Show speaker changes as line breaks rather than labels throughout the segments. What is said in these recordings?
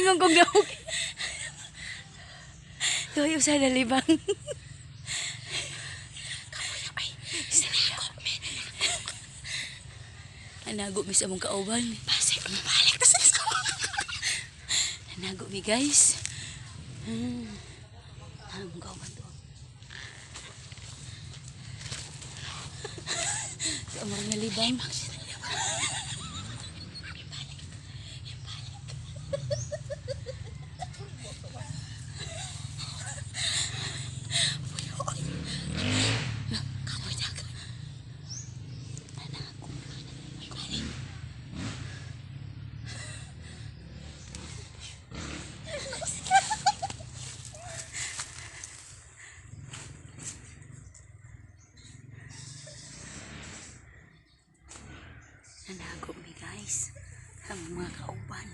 Ingon kong naog. Tuyo sa nalibang.
Ay, sinako, men.
Nanago mi sa among kauban.
Base, balik ta sa
Nanago mi, guys. Among kauban to. Sa among nalibang.
Kapoy dagan.
Nanago mi, guys. Ang mga kauban.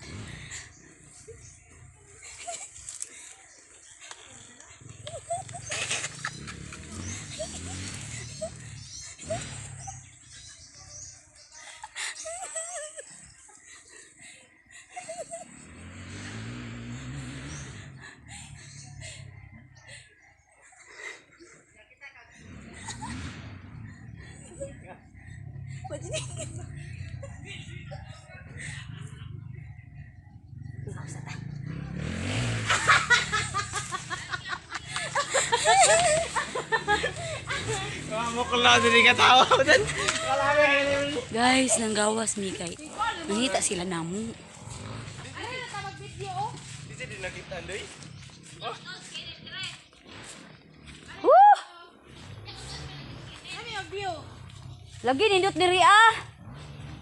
Mo ko lang dili ka tawa.
Guys, nanggawas mi kay. Nangita sila namo.
Di di nakita ndoy.
Woo! Lagi nindot diri ah.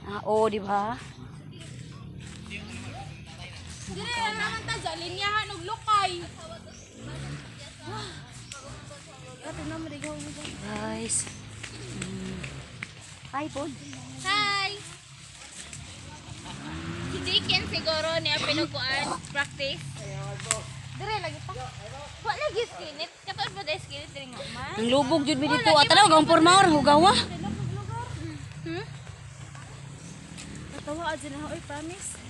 Ah, oo, di ba?
Dire na naman ta sa linyahan og lukay.
Guys. Hi, pod.
Hi. Si Jiken siguro niya pinukuan practice. Dire lagi pa. Wa lagi skinit. Katuod ba dai skinit diri nga man?
Ang lubog jud mi dito. Ah, tanaw gang porma or hugawa.
Natawa adyan na oy, promise.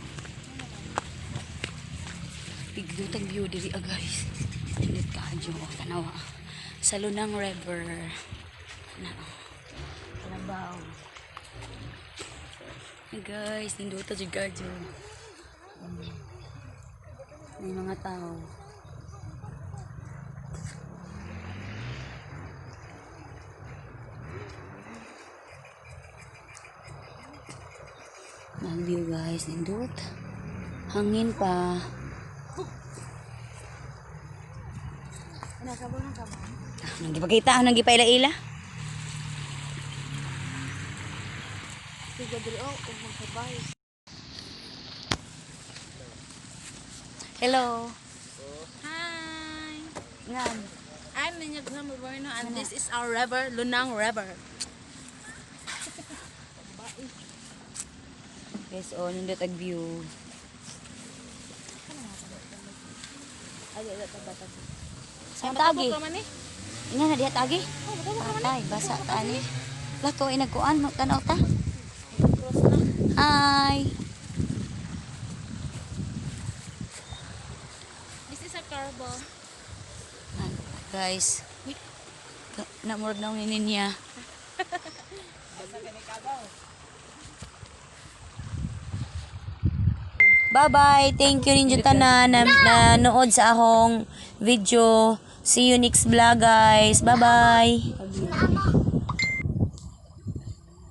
Piglutang view diri ah, guys. Nindot ka adyo oh, tanaw ah. Sa Lunang River. Na. Oh. Kalabaw. Hey guys, nindota jud kadyo. May mga tao. Ang view, guys, nindot. Hangin pa. Ah, nang gipakita, ah, nang gipaila-ila. Hello.
Hi.
Ngan.
I'm Ninya Bueno and this is our river, Lunang River.
Guys, oh, nindot ang view. Saan tagi?
Ka man eh.
Nga na diha tagi.
Oh, matawag ka man eh.
Patay, basa ta ani. Lato ay nagkuan, tanaw ta. Hi.
This is a carbo.
Ah, guys. Namurag na ni niya. Bye-bye. Thank you ninyo tanan na nanood sa akong video. See you next vlog, guys. Bye-bye.